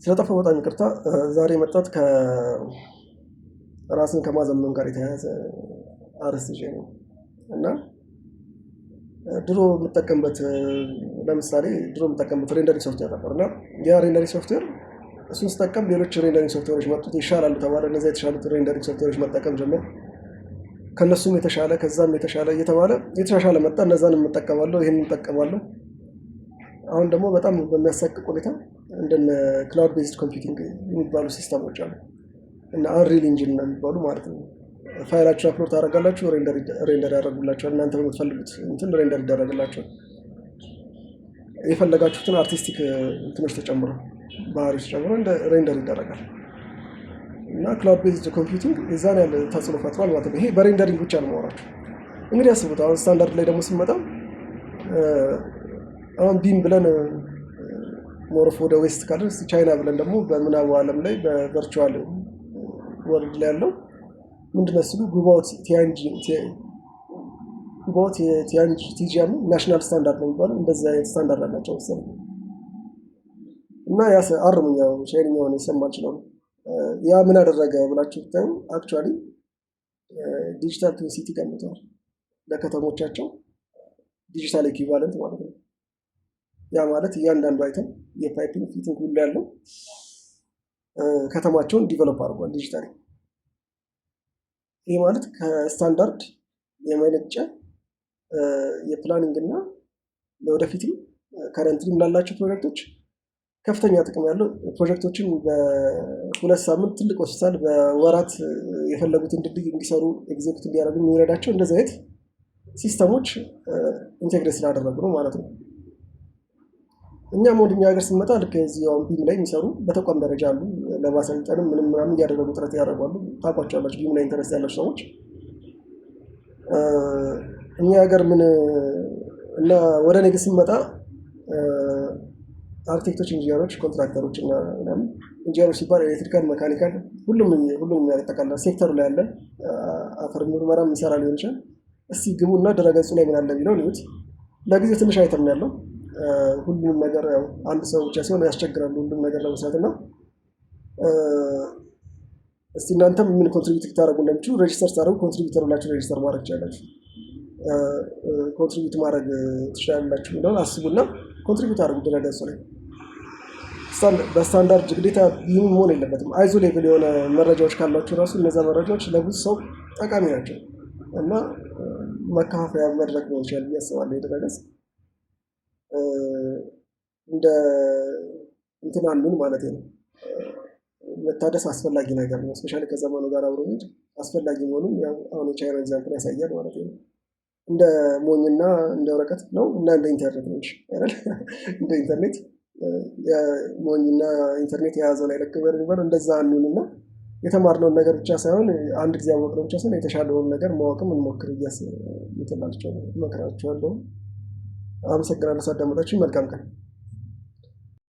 ስለጠፋሁ በጣም ይቅርታ። ዛሬ የመጣሁት ከራስን ከማዘመን ጋር የተያያዘ አርዕስት ይዤ ነው። እና ድሮ የምጠቀምበት፣ ለምሳሌ ድሮ የምጠቀምበት rendering software ነበር። እና ያ rendering software እሱን ስጠቀም ሌሎች rendering software ኦች መጡት፣ ይሻላሉ ተባለ። እነዚያ የተሻሉት rendering software ኦች መጠቀም ጀመር። ከእነሱም የተሻለ፣ ከዛም የተሻለ እየተባለ የተሻሻለ መጣ። እነዛንም እጠቀማለሁ፣ ይህንን እጠቀማለሁ። አሁን ደግሞ በጣም በሚያሳቅቅ ሁኔታ እንደነ cloud based computing የሚባሉ system ኦች አሉ እና Unreal Engine ነው የሚባሉ ማለት ነው። ፋይላችሁን upload ታደርጋላችሁ፣ render ያደርጉላችኋል። እናንተ በምትፈልጉት እንትን render ይደረግላችኋል። የፈለጋችሁትን artistic እንትኖች ተጨምሮ፣ ባህሪዎች ተጨምሮ እንደ render ይደረጋል። እና cloud based computing የዛን ያለ ተጽዕኖ ፈጥሯል ማለት ነው። ይሄ በ rendering ብቻ ነው የማወራችሁ። እንግዲህ አስቡት፣ አሁን ስታንዳርድ ላይ ደግሞ ስንመጣ፣ አሁን BIM ብለን more of ወደ west ካለን፣ ቻይና ብለን ደግሞ በምናቡ ዓለም ላይ በ virtual world ላይ ያለው ምንድነው ስሉ ጉባኦት ቲያንጂ ቲጂያን national standard ነው የሚባለው። እንደዚህ አይነት ስታንዳርድ አላቸው መሰለኝ። እና ያ አርሙኝ፣ ያው ቻይንኛውን የሰማችለው ነው። ያ ምን አደረገ ብላችሁ ብታዩ actually digital twin city ገንብተዋል ለከተሞቻቸው፣ digital equivalent ማለት ነው። ያ ማለት እያንዳንዱ item የ piping fitting ሁሉ ያለው ከተማቸውን develop አድርጓል digitally። ይህ ማለት ከስታንዳርድ የመነጨ የ planning እና ለወደፊትም currently ም ላላቸው ፕሮጀክቶች ከፍተኛ ጥቅም ያለው፣ ፕሮጀክቶችን በ2 ሳምንት ትልቅ ሆስፒታል በወራት የፈለጉትን ድልድይ እንዲሰሩ፣ execute እንዲያደርጉ የሚረዳቸው እንደዚህ አይነት system ኦች integrate ስላደረጉ ነው ማለት ነው። እኛም ወደ እኛ ሀገር ስንመጣ ልክ እዚህ አሁን BIM ላይ የሚሰሩ በተቋም ደረጃ አሉ። ለማሰልጠንም ምንም ምናምን እያደረጉ ጥረት ያደርጓሉ። ታውቋቸዋላችሁ፣ BIM ላይ interest ያላቸው ሰዎች። እኛ ሀገር ምን እና ወደ እኔ ግን ስንመጣ አርክቴክቶች፣ ኢንጂነሮች፣ ኮንትራክተሮች እና ምናምን፣ ኢንጂነሮች ሲባል electrical፣ mechanical ሁሉም ሁሉም ያጠቃልላል። ሴክተሩ ላይ ያለ አፈር ምርመራ የሚሰራ ሊሆን ይችላል። እስቲ ግቡና ድረገጹ ላይ ምን አለ የሚለውን ይዩት። ለጊዜው ትንሽ item ነው ያለው። ሁሉንም ነገር ያው አንድ ሰው ብቻ ሲሆን ያስቸግራሉ ሁሉም ነገር ለመስራት። እና እስቲ እናንተም ምን contribute ልታደርጉ እንደሚችሉ register ስታደርጉ contributor ብላችሁ register ማድረግ ትችላላችሁ። Contribute ማድረግ ትችላላችሁ የሚለውን አስቡና contribute አድርጉ ድረገጹ ላይ። በስታንዳርድ ግዴታ BIM መሆን የለበትም። ISO level የሆነ መረጃዎች ካሏቸው ራሱ እነዛ መረጃዎች ለብዙ ሰው ጠቃሚ ናቸው እና መከፋፈያ መድረክ መሆን ይችላል ብዬ አስባለሁ። የድረገጽ እንደ እንትን አንዱን ማለት ነው። መታደስ አስፈላጊ ነገር ነው። Especially ከዘመኑ ጋር አብሮ መሄድ አስፈላጊ መሆኑን ያው አሁን የቻይና example ያሳያል ማለት ነው። እንደ ሞኝና እንደ ወረቀት ነው እና እንደ ኢንተርኔት ነው እንጂ አይደል? እንደ ኢንተርኔት፣ ሞኝና ኢንተርኔት የያዘውን አይለቅም የሚባለው እንደዛ አንሁንና የተማርነውን ነገር ብቻ ሳይሆን፣ አንድ ጊዜ ያወቅነው ብቻ ሳይሆን የተሻለውን ነገር ማወቅም እንሞክር እያስ እመክራችኋለሁ። አመሰግናለሁ ስላዳመጣችሁኝ። መልካም ቀን።